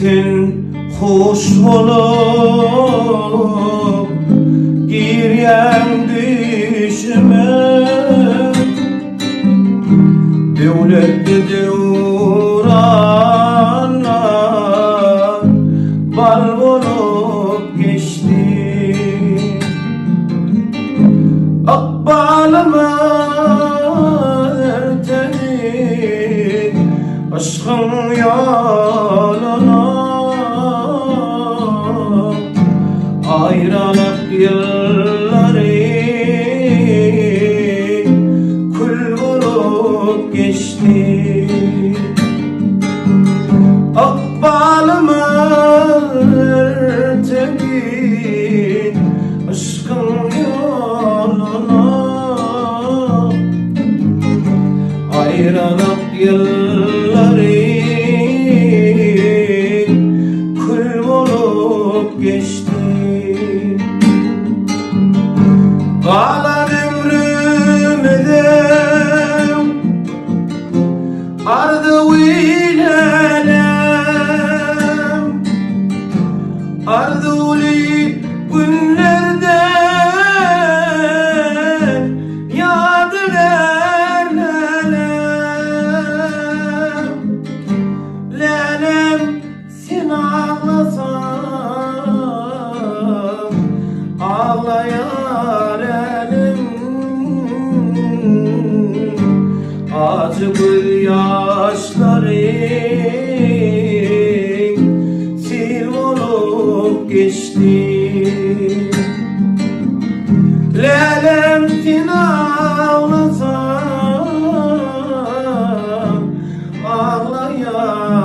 Sen hoş bolup girýäň düýşüme Döwletli döwranlar bal bolup geçdi. Ykbalyma ertedi yşkyň ýoluna. Aýralyk ýyllary kül bolup geçdi. Ykbalyma ertedi yşkyň ýoluna. Aýralyk ýyllary kül bolup geçdi. Galan ömrümizem arzuw ilelem. Arzuwly günlerde ýadygär lälem. Lälem sen aglasaň, aglaýar älem. Ajy gözýaşlary sil bolup geçdi. Lälem sen aglasaň, aglaýar.